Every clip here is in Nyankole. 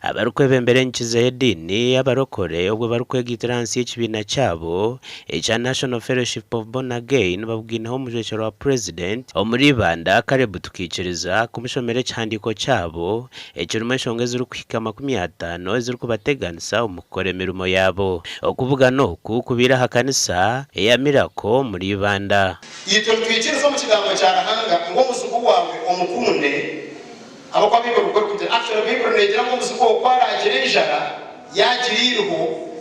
Abarikwebembera enyikiza y'ediini y'abarokore obwo barikwegaitira ahansi y'ekibiina kyabo ekya National Fellowship of Born Again babugaineho omujwekyerwa wa Purezidenti omuri Ibanda Caleb Tukaikiriza kumushomera ekihandiiko kyabo ekirimu enshonga ezirikuhika 50 ezirikubateganisa omu kukora emirimo yaabo. Okubugana oku kubaire aha kanisa eya Miracle omuri Ibanda. Itwe nitwikiriza omu Kigambo kya Ruhanga ngu omuzigu waawe omukunde. Ahabw'okuba Baibuli nikwo erikugira. Actually Baibuli neegira ngu omuzigu wawe ku araagira enjara, yaagira eiriho,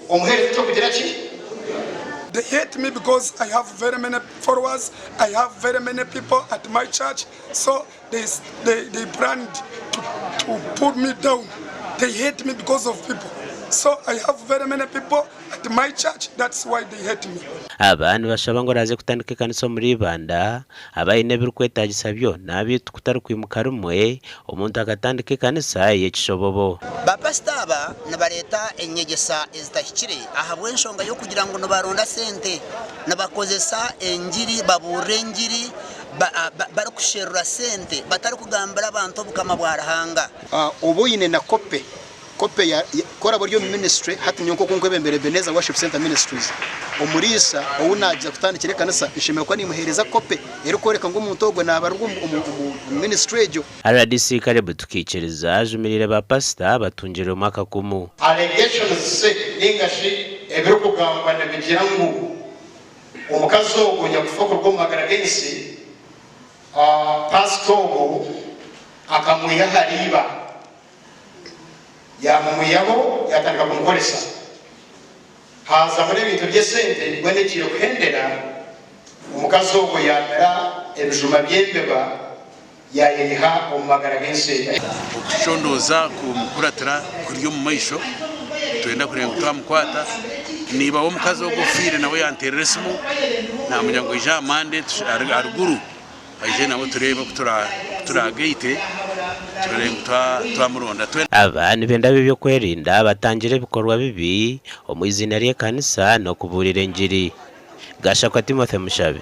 omuheereze eky'okugira ki? They hate me because I have very many followers, I have very many people at my church, so they, they, they planned to, to pull me down. They hate me because of people. So I have very many people at my church, that's why they hate me. Aba nibashaba ngu oraaze kutandika ekanisa omuri Ibanda abe aine ebirikwetaagisa byona beitu kutari kwimuka rimwe omuntu akatandika ekanisa ey'ekishobobo. Baapasita aba nibareeta enyegyesa ezitahikire ahabw'enshonga y'okugira ngu nibaronda sente. Nibakozesa engiri, babuurira engiri barikusherura sente batarikugambira abantu obukama bwa Ruhanga. Oba oine na kope Kope ya ku oraba ori omu ministry, hati nyowe nk'oku nkwebembera Ebenezer Worship Centre Ministries, omuriisa ou naagiza kutandikira ekanisa nshemereire kuba nimuheereza kope erikworeka ngu omuntu ogwo naabarirwa omu ministry egyo. Rdc Caleb Tukaikiriza ajumiriire ba pasita abatungirwemu akakumu. Allegations ze ninga shi ebirikugambwa nibigira ngu omukazi ogu nyakufa kuruga omu magara g'ensi, paasita ogu akamwiha ahari iba. Yaamumwihaho yaatandika kumukoresa. Haazamu n'ebintu by'esente mbwenu egiire kuhendera, omukazi ogwo yaamera ebijuma by'embeba yaayeyiha omu magara g'ensi egi. Okucondooza kumukuratira kuri omu maisho, nitwenda kureeba ngu twamukwata. Niiba w'omukazi ogwo ofiire nawe yanteerera esimu naamugira ngu ija aha Monday aharuguru. Aije nabo tureebe oku turaagaite tureebe ngu twamuronda. Aba nibenda ab'eby'okwerinda batangire ebikorwa bibi omu iziina ry'ekanisa n'okubuurira engiri. Gashakwa Timothy Mushabe.